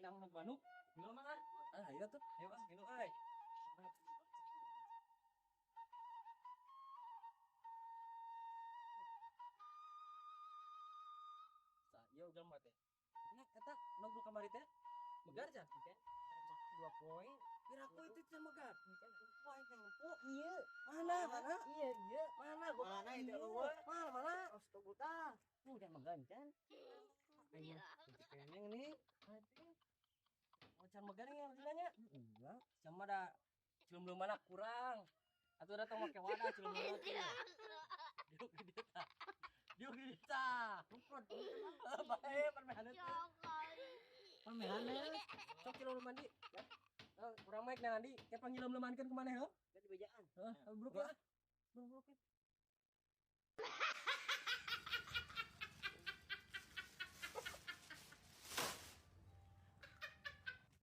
Nang manuk. Minum mah. Ah, ayo tuh. Ayo ah, minum euy. Sa, ieu ujang mah teh. Nah, eta nog nu kamari teh. Megar can? 2 poin. Piraku itu teh megar. Wah, yang empuk. Iya. Mana, mana? Iya. Mana gua? Mana itu Iya. eueuh? Mana, mana? Astaga tah. Udah megan can. Ayo, kayaknya ini. Oh, can megar nih hasilnya. Enggak. Sama da cilum belum mana kurang. Atau datang make wadah cilum belum. Diuk di dieu tah. Diuk di dieu tah. Bae permehan teh. Permehan. Sok cilum mandi. Eh, kurang maik nang andi, kayak panggil leumankeun ke mana heuh? Kan di bejaan. Heuh, bruk lah. Bruk bruk.